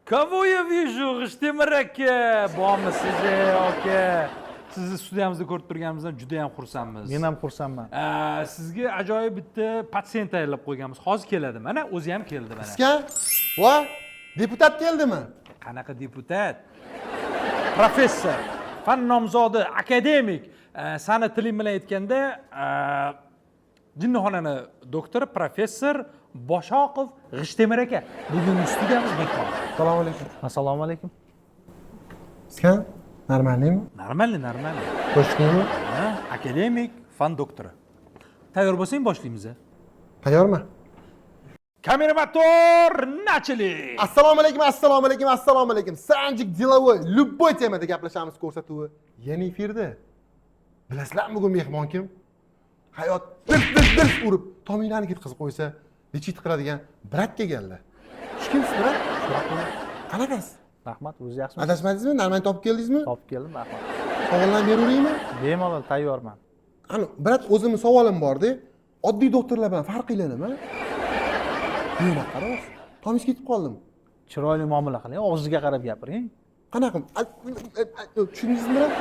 Кого я вижу? G'ishtemir aka, bormisiz, ey aka? Sizni studiyamizda ko'rib turganimizdan juda ham xursandmiz. Men ham xursandman. Sizga ajoyib bitta patsient tayyorlab qo'yganmiz. Hozir keladi mana, o'zi ham keldi mana. Iskan, va deputat keldimi? Qanaqa deputat? Professor, fan nomzodi, akademik, sani tiling bilan aytganda, jinnixonani doktori, professor Boshoqov G'ishtemir aka bugungi studiyamiz mehmoni. Assalomu alaykum. Assalomu alaykum. Iskan, нормальный mi? Нормальный, нормальный. Qo'shiqmi? Ha, akademik, fan doktori. Tayyor bo'lsang, boshlaymiz. A? Tayyormi? Kamera, мотор, начали! Assalomu alaykum, assalomu alaykum, assalomu alaykum. Sanjik Деловой, любой temada gaplashamiz ko'rsatuvi yana efirda. Bilasizlarmi, bugun mehmon kim? Hayot dirs dirs dirs urib, tominglarni ketkazib qo'ysa, лечить qiladigan брат kelganlar. Shu kimsiz, брат? Qanaqasiz? Rahmat, o'zi yaxshimisiz? Adashmadingizmi? Нормально topib keldingizmi? Topib keldim, rahmat. Savollarni beraveraymi? Bemalol, tayyorman. Ani, брат, o'zimni savolim borda. Oddiy doktorlar bilan farqinglar nima? Nima qaraysiz? Tomingiz ketib qoldim. Chiroyli muomala qiling, og'zingizga qarab gapiring. Qanaqa? Tushundingizmi, брат?